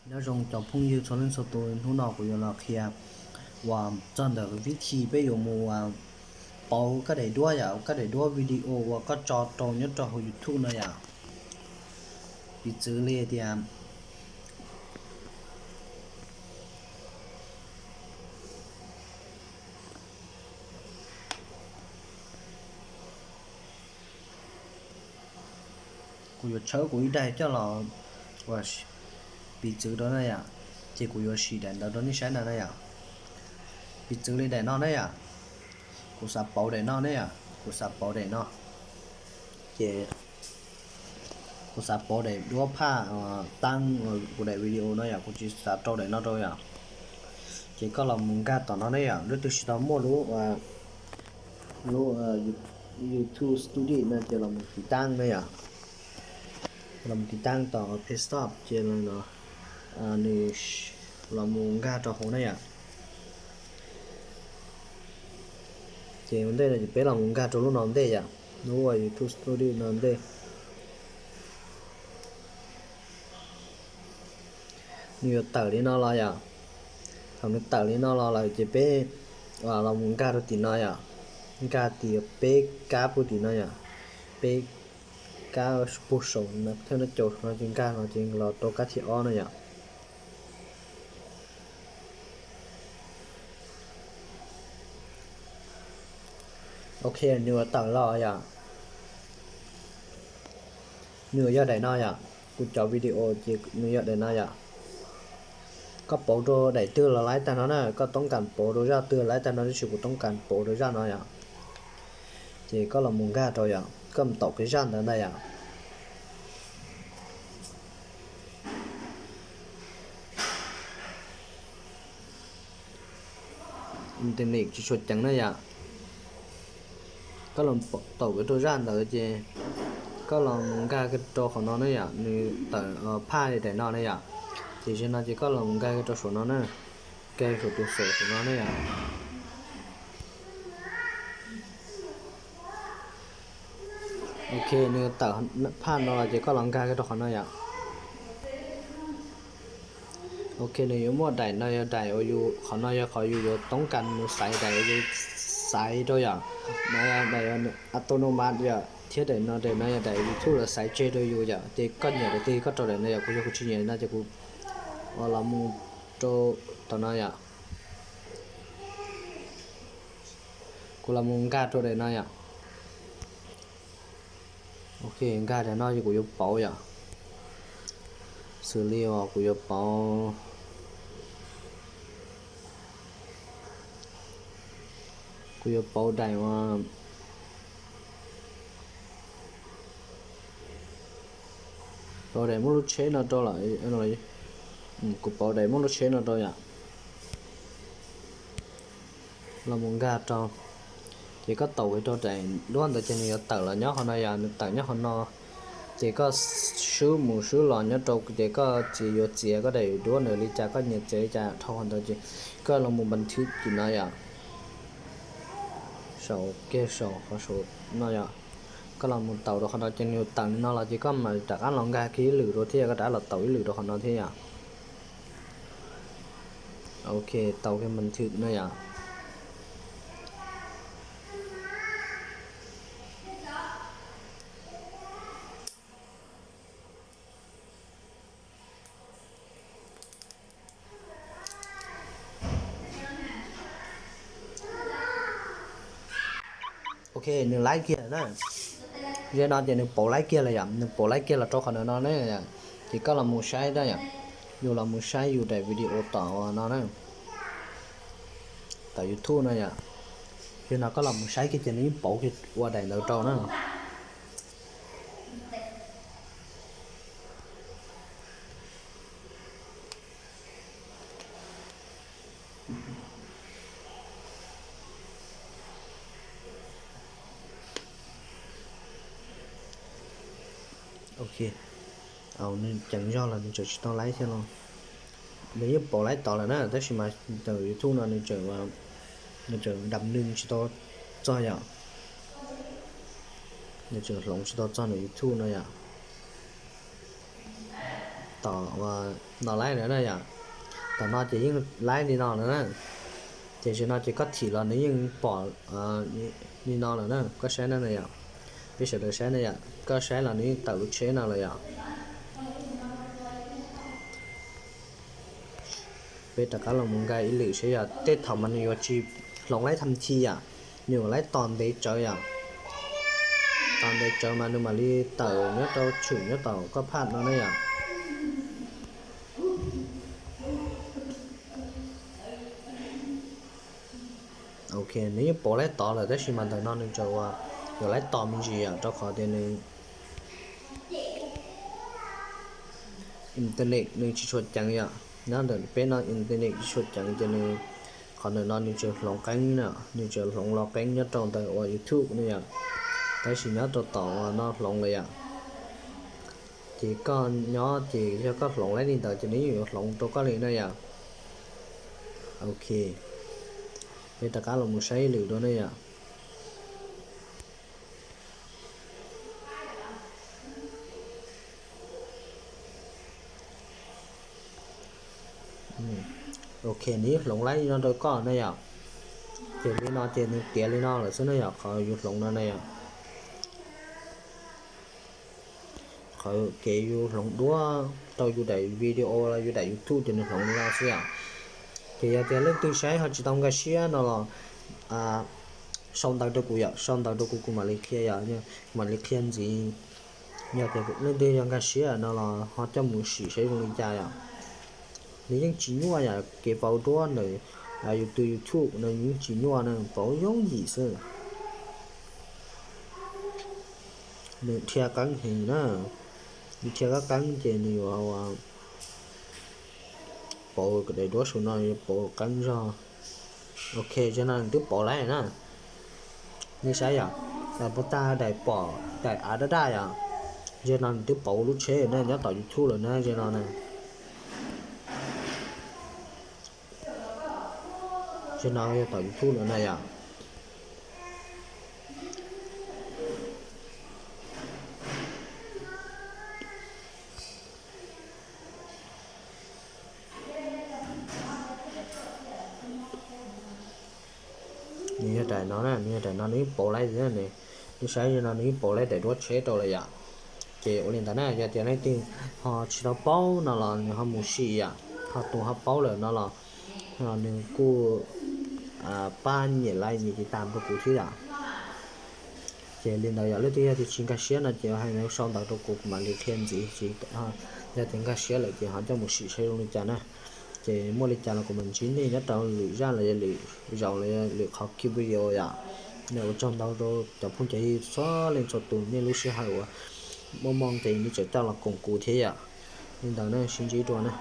Nyob zoo cov phooj ywg txhua leej txhua tus, hnub no kuv yuav los qhia uas txog ntawm vib thi peb yuav mus pauv koj daim duab yom, koj daim duab video uas koj tso rau nyob rau hauv YouTube no yom. Piv txwv li tias kuv yuav tshawb kuv ib daim coj los ua piv txwv rau na yom, ces kuv yuav sim daim ntawd rau nej saib na na yom. Piv txwv li daim no na yom, kuv xav pauv daim no na yom, kuv xav pauv daim no, ces kuv xav pauv daim duab phaj taab kuv daim video no yom, kuv tsis xav rau daim no rau yom. Ces koj los mus nkag tom no ne yom, leej twg tsis tau muaj lub, lub YouTube Studio no ces los mus tiv taab ne yom, los mus tiv taab tom Play Store ces nws los mus nkag rau hauv ne yom. Ces ua ntej no ces peb los mus nkag rau lub no ntej yom, lub YouTube Studio no ntej. Nws yuav tawm li no los yom. Thaum nws tawm li no los lawm ces peb los mus nkag rau tim no yom. Nkag tim peb kab puag tim no yom. Peb kab puag saum thawj no caum no ces nkag no ces los rau kab thib ob no yom. Ok, nws yuav tawm los yom. Nws yuav yog daim no yom. Kuv cov video ces nws yog daim no yom. Koj pauv rau daim twg los laib tag no na, koj toob kas pauv rau zaj twg laib tag no, tab sis kuv toob kas pauv rau zaj no yom. Ces koj los mus nkag rau yom, koj mus taum kiag zaj ntawd ntag yom. Internet tsis tshua ceev na yom. Koj los taum kiag rau zaj ntawd ces koj los mus nkag kiag rau qhov no na yom, nws tawm phaj li daim no na yom. Ces zaum no ces koj los mus nkag kiag rau saum no na, nkag saum tus xum saum no na yom. Ok, nws tawm phaj no los ces koj los nkag kiag rau qhov no yom. Ok, nws yuav muaj daim no yog daim uas yus, qhov no yog qhov yus yuav toob kas mus xaiv daim uas yus xaiv rau yom. No yog daim autonomous yom, thiab daim no, daim no yog daim YouTube lawv xaiv tseg rau yus yom. Ces koj nyiam daim twg koj rau daim no yom, kuv yog kuv tsis nyiam no ces kuv ua los mus rau tom no yom. Kuv los mus nkag rau daim no yom. Ok, nkag daim no ces kuv yuav pauv yom. Xws li uas kuv yuav pauv, kuv yuav pauv daim uas, pauv daim muaj lub tsheb no rau lawm. Kuv pauv daim muaj lub tsheb no rau yom. Los mus nkag rau, ces koj taum kiag rau daim duab ntawd ces nws yuav tawm los nyob qhov no yom, nws tawm nyob qhov no. Ces koj swb mus swb los nyob rau, ces koj txiav, yuav txiav koj daim duab ntawd li cas, koj nyiam txiav li cas dhau qhov ntawd ces koj los mus npas thwv tim no yom. Saum kiag saum qhov saum no yom. Koj los mus taum rau qhov no ces nws tawm li no los ces koj mam rov qab los nkag kiag ib lwm rau thiab, koj rov qab los taum ib lwm rau qhov no thiab yom. Ok, taum kiag npas thwv no yom. Ok, nws laib kiag na. Ze no ces nws pauv laib kiag lawm yom, nws pauv laib kiag los rau qhov ntawm no ne. Ces koj los mus saib na yom, yus los mus saib yus daim video tom no na, tom YouTube no yom. Ze no koj los mus saib kiag ces nws yeej pauv kiag ua daim ntawd rau na. Ok, nws ceev zog los nws tseem tsis tau laib thiab los. Nws yeej pauv laib tod lawm na, tab sis mas ntawm YouTube no nws tseem, nws tseem dam neeg tsis tau txog yom. Nws tseem hloov tsis tau txog ntawm YouTube no yom. Tom no laib lawm na yom. Tom no ces yeej laib li no lawm na. Ces zaum no ces koj thim los nws yeej pom li no lawm na, koj saib na na yom. Peb sawv daws saib na yom, koj saib los nws yeej tawm lub tsheb no lawm yom. Peb rov qab los mus nkag ib lwm seb yom, tej thaum mas nws yuav tsis hloov laib tham thi yom, nws yuav laib tos ntev tsawv yom. Tos ntev tsawv mas nws mam li tawm nyob rau tshwm nyob tom koj phaj no na yom. Ok, nws yeej pauv laib tod lawm tab sis mas ntawm no nws tseem ua yuav laib tos me ntsis yom, rau qhov tias nws internet nws tsis tshua ceev yom. Nyob ntawm peb no internet tsis tshua ceev ces nws, qhov ntawm no nws tseem hloov qeeb na, nws tseem hloov los qeeb nyob rau ntawm uas YouTube ne yom. Tab sis nyob rau tom no hloov lawm yom. Ces koj nyob ces yog koj hloov laib li ntawd ces nws yeej yuav hloov rau koj li na yom. Ok, peb rov qab los mus saib ib lwm dua na yom. Ok, nws yeej hloov laib li no rau koj na yom. Ces li no ces nws tiav li no lawm xwb na yom, qhov yus hloov no na yom. Qhov kev yus hloov duab rau yus daim video los yus daim YouTube ces nws hloov li no xwb yom. Ces yog tias leej twg saib ho tsis tau nkag siab no los sau ntawv rau kuv yom, sau ntawv rau kuv, kuv mam li qhia yom, kuv mam li qhia ntxiv. Yog tias leej twg yog nkag siab no los ho coj mus sim saib zoo li cas yom. Nws yeej tsis nyuaj yom, kev pauv duab ntawm yus tus YouTube no yeej tsis nyuaj na, pauv yooj yim xwb. Nws dhia qeeb heev na, nws dhia qab qeeb ces nws yuav pauv daim duab saum no yuav pauv qeeb zog. Ok, zaum no nws twb pauv laib na. Nej saib yom, puas tag daim pom daim av daj daj yom. Zaum no nws twb pauv lub tsheb na, nyob tom YouTube lawm na zaum no na. Zaum no yog tom YouTube lawm na yom. Nws yog daim no na, nws yog daim no nws yeej pauv laib xwb ne. Nej saib zaum no nws yeej pauv laib daim duab tsheb rau lawm yom. Ces ua li ntawd na, yog tias leej twg ho tsis tau paub no los nws ho mus sim yom, ho tus ho paub lawm no los nws kuj pab nyem like nyem tiv tam rau kuv thiab yom. Ces li ntawd yom, leej twg yog tias tsis nkag siab no ces hais sau ntawv rau kuv, kuv mam li qhia ntxiv. Yog tias nkag siab lawm ces ho coj mus sim saib zoo li cas na. Ces muaj li cas los kuv mam ntsib nej nyob rau lwm zaj los yog lwm zaus los yog lwm qhov ki video yom. Ua tsaug ntau rau cov phooj cov ywg txhua leej txhua tus, nej lub sij hawm uas muaj mob nqis nej tseem coj los koom kuv thiab yom. Li ntawd na, sib ntsib dua na.